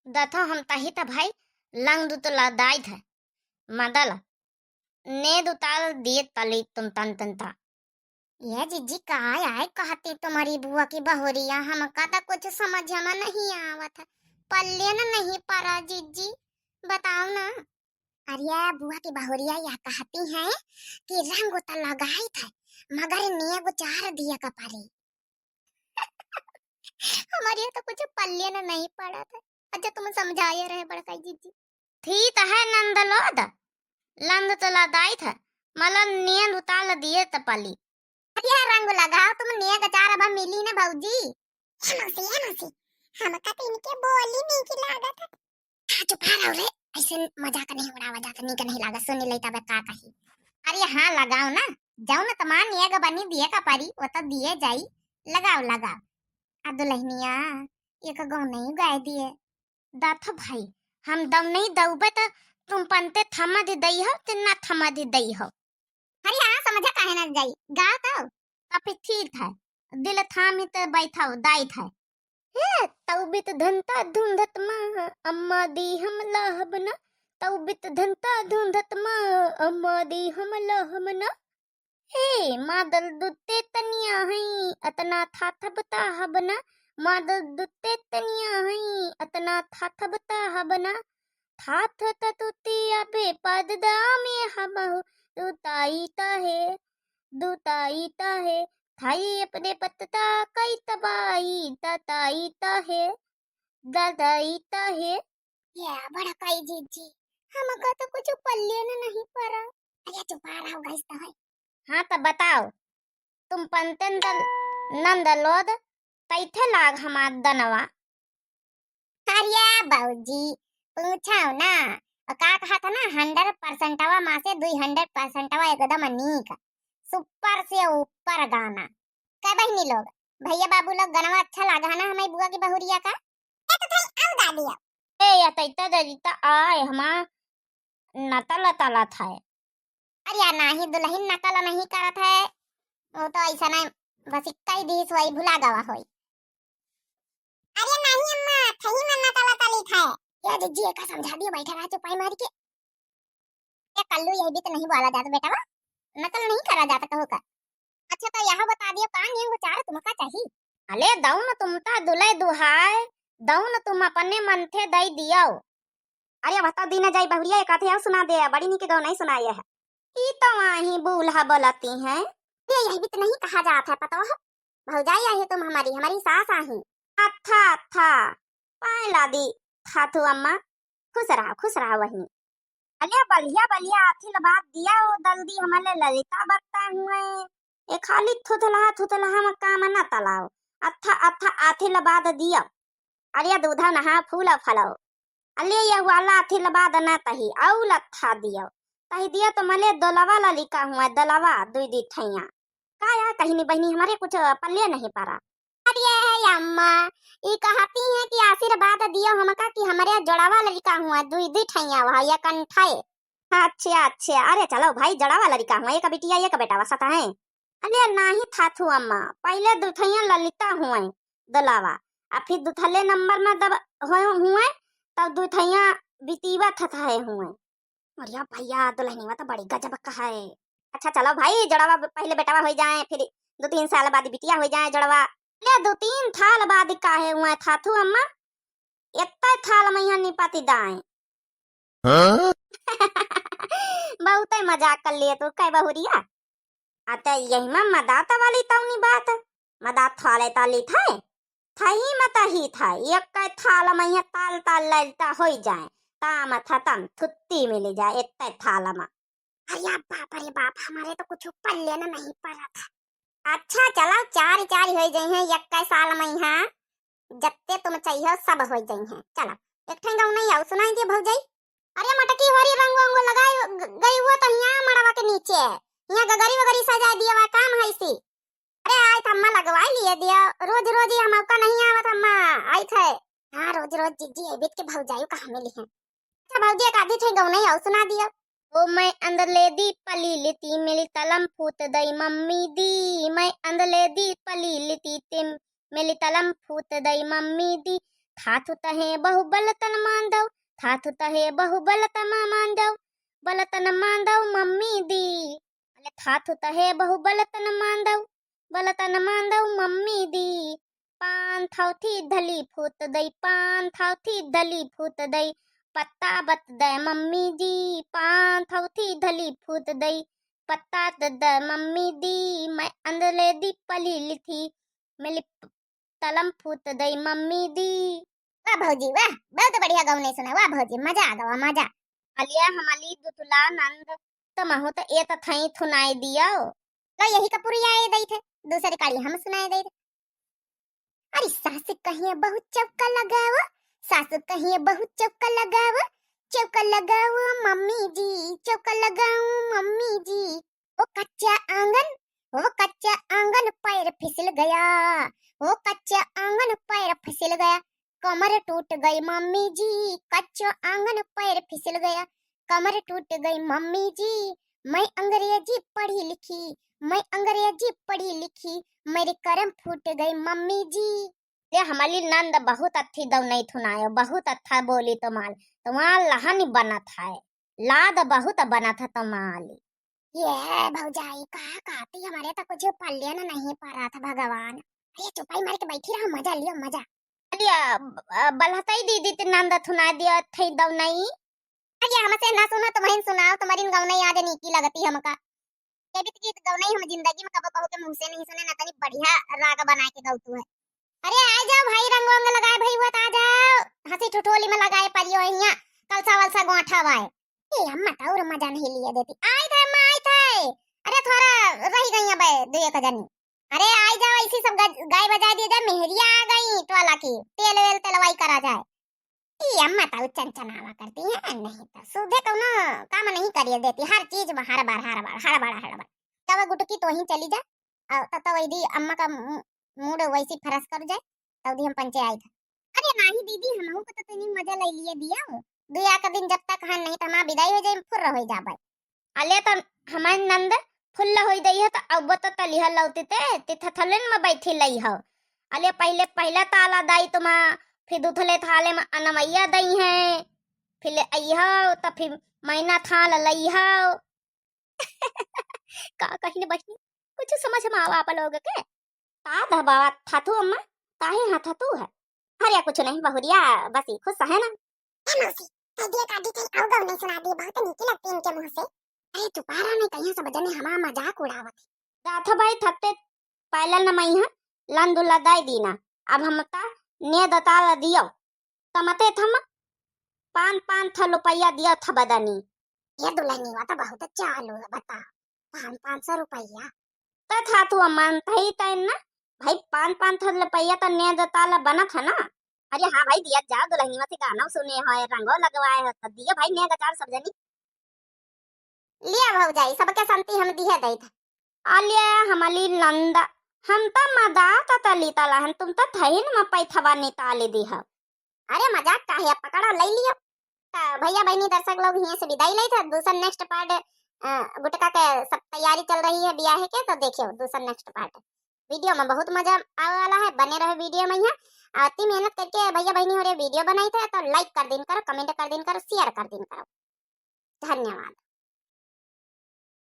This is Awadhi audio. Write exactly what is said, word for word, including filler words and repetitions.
दथो हम तही त भाई, लंग दु तो लदाई थे, मदल, ने दु ताल दिए तली तुम तन तन ता। ये जिज्जी का आय कहती तुम्हारी बुआ की बहुरिया, हमका त कुछ समझ में नहीं आवत है, पल्ले न नहीं पड़ा जिज्जी, बताओ ना। अरे बुआ की बहुरिया यह कहती हैं कि रंग तो लगाई थे, मगर नेग चार दिया का परी। हमारे तो कुछ पल्ले न नहीं पड़ा था। अच्छा, तुम समझाए रहे बड़काई जिज्जी। थी त है नंद लोद, लंद तो लदाई था, मलन नियन उताल दिए त पली। अरे रंग लगाओ तुम, नेग चार अब मिली ना भौजी। ए मौसी, ए मौसी, हमका तो इनके बोली नहीं की लागत है। हाँ, चुप रहो रे, ऐसे मजाक नहीं उड़ावा जाता, नीक नहीं लागा, सुन ले तब का कही। अरे हाँ, लगाओ ना, जाओ ना, तमान नेग बनी दिए का परी, वो तो दिए जाई, लगाओ, लगाओ। आ दुल्हनिया, एक गौ नहीं गाय दिए। दाथ भाई, हम दम नहीं दउबे त तुम पंते थमा दे दई हो, तिन्ना थमा दे दई हो। अरे हाँ, समझा काहे ना जाई, गाओ तो। तब फिर ठीक है, दिल थामी त बैठाओ, दाई था। हे, तौबित धनता धुंधत मा, अम्मा दी हम लाहब ना। तौबित धनता धुंधत मा, अम्मा दी हम लाहब ना। हे, मादल दुत्ते तनिया हई, अतना था थबता हबना। मादल दुत्ते तनिया हई, अतना था थबता हबना। था थ त तुती अबे पद दा में हमहु दुताई ता है, दुताई ता है। थाई अपने पत्ता कई तबाई, दताई ता है, दताई ता है। ये बड़काई जिज्जी, हमका तो कुछ पल्ले न नहीं पड़ा। अरे चुप रहो, गैस तो है। हाँ तो बताओ, तुम पंते नंद लोद कैथे लाग हमार दनवा। अरे भौजी, पूछो ना, और का कहा था ना, हंड्रेड परसेंटवा मा से दुई हंड्रेड परसेंटवा एकदम नीक, सुपर से ऊपर गाना। कह बहिनी लोग, भैया बाबू लोग, गनवा अच्छा लागा है ना हमारी बुआ की बहुरिया का? ए तो थई आउ गा दियो। ए या तैता जजिता आए हमा नतल तलत है। अरे या नाही दुल्हन नकल नहीं करत है, वो तो ऐसा नहीं, बस इक्का ही दिस वही भुला गवा होई। अरे नाही अम्मा, थही मन नतल तलित है। या जिज्जी एका समझा दियो, बैठा रहा चुपाई मार के। ए कल्लू, यही भी तो नहीं बोला जाता बेटा, वो नकल नहीं करा जाता कहू का। अच्छा तो यह बता दियो, का नियम विचार तुमका चाही? अले दौन तुम ता दुलय दुहाय, दौन तुम अपने मन थे दई दियो। अरे बता दी न जाई बहुरिया, एक आधे और सुना दे, बड़ी निके गौ नहीं सुनाए है। ई तो वहीं बूल्हा बोलती हैं। ये यही भी तो नहीं कहा जात है, पता हो? भौजाई आई है तुम हमारी, हमारी सास आई। अच्छा, अच्छा, पाए लादी, थाथू अम्मा, खुश रहा, खुश रहा वहीं। अलिया बलिया बलिया आथिल बात दिया ओ दल्दी हमले ललिता बत्ता हुए। ए खाली थुथलहा थुथलहा में काम न तलाओ। अत्था अत्था आथिल बाद दियो। अलिया दूधा नहा फूल फलो। अलिया ये वाला आथिल बाद न तही, औ लत्था दियो। तही दियो तो मले दोलवा ललिका हुआ, दोलवा दुई दी ठैया। का या कहिनी बहिनी, हमरे कुछ पल्ले नहीं पड़ा। अरे हे अम्मा, ई कहती हैं कि आशीर्वाद दियो हमका कि हमरे जोड़ावा लड़का हुआ, दुई दुई ठैया हुआ, या कंठाए। अच्छा, अच्छा, अरे चलो भाई, जोड़ावा लड़का हुआ, एक बिटिया, एक बेटा वसत है। अरे नाही थाथू अम्मा, पहले दुठैया ललिता हुए, दोलावा, आ फिर दुठले नंबर में दब हुए, हुए, तब दुठैया बितीवा थथाए हुए। अरे भैया, दुल्हनिया तो बड़ी गजब का है। अच्छा चलो भाई, जड़वा ब-, पहले बेटवा हो जाए, फिर दो तीन साल बाद बिटिया हो जाए जड़वा। ले दो तीन साल बाद काहे हुआ थाथू अम्मा? इतना थाल में यहाँ निपाती दाए। हाँ? बहुते मजाक कर लिए तू, कै बहुरिया। आ त यही में मदात वाली तौनी बात, मदात थाले ताली थे, थही में तही था, एक थाल में यहाँ ताल ताल ललता होई जाए, ताम थतम थुत्ती मिली जाए, इतने थाल में। अरे बाप रे बाप, हमारे तो कुछ पल्ले न नहीं पड़ा था। अच्छा चलो, चार चार होई जाई हैं, एक साल में यहाँ जत्ते तुम चाहिए सब होई जाई हैं। चलो, एक ठन गाँव नहीं आओ, सुनाई दिए भौजाई। अरे मटकी होरी रंग वंग लगाई ग-, गई वो तो यहाँ मड़वा के नीचे, यहाँ गगरी वगरी सजा दिया हुआ काम है इसी। अरे आय थम्मा लगवाई लिए दिया, रोज रोज ये हम आपका नहीं आवा थम्मा, आई थे। हाँ, रोज रोज जिज्जी एबित के भौजाई कहाँ मिली हैं। अच्छा भौजी, एक आधी ठे गौनई और सुना दियो। ओ मैं अंदले दी पली लिती मिली तलम फूत दई मम्मी दी, मैं अंदले दी पली लिती तिम मिली तलम फूत दई मम्मी दी, थाथु तहे बहुबल तन थाथु तहे बहु बलत न मांदउ, बलत न मांदउ मम्मी दी। अले थाथु तहे बहु बलत न मांदउ, बलत न मांदउ मम्मी दी। पान थौथी धली फूत दई, पान थौथी धली फूत दई, पत्ता बत दे मम्मी जी। पान थौथी धली फूत दई, पत्ता त दे मम्मी दी। मैं अंदले दी पली लिथी, मिली प-, तलम फूत दई मम्मी दी। वाह भौजी वाह, बहुत बढ़िया गौने सुना, वाह भौजी, मजा आ गवा, मजा। अलिया हमली दुतुला नंद, त महू त ए त थई थुनाई दियो। लो यही का पुरिया ए दई थे, दूसरी काली हम सुनाई दई थे। अरे सास कहिए बहुत चौका लगाओ, सास कहिए बहुत चौका लगाओ, चौका लगाओ मम्मी जी, चौका लगाओ मम्मी जी। ओ कच्चा आंगन, ओ कच्चा आंगन पैर फिसल गया, ओ कच्चा आंगन पैर फिसल गया, कमर टूट गई मम्मी जी, कच्चा आंगन पैर फिसल गया, कमर टूट गई मम्मी जी। मैं अंग्रेजी पढ़ी लिखी, मैं अंग्रेजी पढ़ी लिखी, मेरी करम फूट गई मम्मी जी। ये हमली नंद बहुत अच्छी दौनई थुनायो, बहुत अच्छा बोली तुम्हाल, तुम्हाल लहन बनत है, लाद बहुत बनत है तुम्हाली। ये भौजाई का काती, हमारे तो कुछ पल्ले न नहीं पड़ा था भगवान। अरे चुपाई मार के बैठी रहो, मजा लियो मजा। अरे, अ, अ, बलहतई दीदी ते नंद थुना दियो थई दौनई। अरे हमसे ना सुनो, तुम्हें सुनाओ, तुम्हारी गौनई आज नीकी लगती हमका। ये भी गीत गौनई हम जिंदगी में कबो कहू के मुंह से नहीं सुने, ना तनी बढ़िया राग बना के गौतू है। अरे आ जाओ भाई, रंग वंग लगाए भाई, हुआ आ जाओ, हंसी ठिठोली में लगाए परियो हिया, कलसा वलसा गोंठा वाए। ए अम्मा तो और मजा नहीं लिए देती। आई थे अम्मा, आई थे। अरे थोड़ा रही गई अब दो एक जनी। अरे आई जाओ, ऐसी सब ग-, गाय बजा दिए जाए, मेहरिया आ गई तो वाला की तेल वेल तेलवाई करा जाए। ई अम्मा ताऊ चंचनावा करती हैं, नहीं तो सुधे कौनो काम नहीं करिए देती, हर चीज में हड़बड़, हड़बड़, हड़बड़, हड़बड़। तब गुटकी तो ही चली जा, और तब तो वही दी अम्मा का मू-, मूड वैसी फरस कर जाए, तब दी हम पंचे आई था। अरे नाही दीदी, हमहू को तो तनी मजा ले लिए दिया हो। दुया का दिन जब तक हन नहीं तो हमार विदाई हो जाए, फुर्र हो जाबे। अले तो हमार नंद फुल्ल होई दई है, तो अब तो तलिहा लौती ते, ते थथलिन में बैठी लई हो। अले पहले पहला ताला दाई तुमा, फिर दूथले थाले में अनवैया दई है, फिर ले आई हो, तो फिर मैना थाल लई हो। का कहिन बहिनी, कुछ समझ में आवा आप लोग के? का दहबावा थाथू अम्मा, काहे हाँ थाथू है? अरे कुछ नहीं बहुरिया, बस ई खुश है ना। ए मौसी, कह दिए काटी कहीं आओ गौ नहीं सुना दिए, बहुत नीकी लगती इनके मुंह से। अरे चुपा रहा नहीं, कहीं सब जने हमारा मजाक उड़ावत है। दाथा भाई थत्ते पायलन न मई है, लन दुला दाई दीना। अब हम ता ने दता दियो। तमते थम पान पान थ लुपैया दिया थ बदनी। ये दुल्हनिया तो बहुत चालू है, बता, पान पाँच सौ रुपैया। त था तू अमन थई तैन ना, भाई पान पान थ लुपैया त ने दताला बनत है ना। अरे हाँ भाई, दिया जाओ, दुल्हनिया से गाना सुने हो, रंगो लगवाए हो, त दिया भाई ने गचार सब जनी। लिया भौजाई, सबके संती हम दिहे दई थे। अलिया हमली नंदा, हम त मदा त तली तला हन, तुम त थहिन म पैथवा निताली दिहा। अरे मजाक काहे, अब पकड़ो, ले लियो। त भैया बहनी दर्शक लोग हियां से विदाई लेत है। दूसर next part, अ, गुटका के सब तैयारी चल रही है बियाहे के, तो देखियो दूसर next part। Video में बहुत मजा आवे वाला है, बने रहो video में यहाँ। अति मेहनत करके भैया बहनी हो रहे video बनाई थे, तो like कर दिन करो, comment कर दिन करो, share कर दिन करो। धन्यवाद।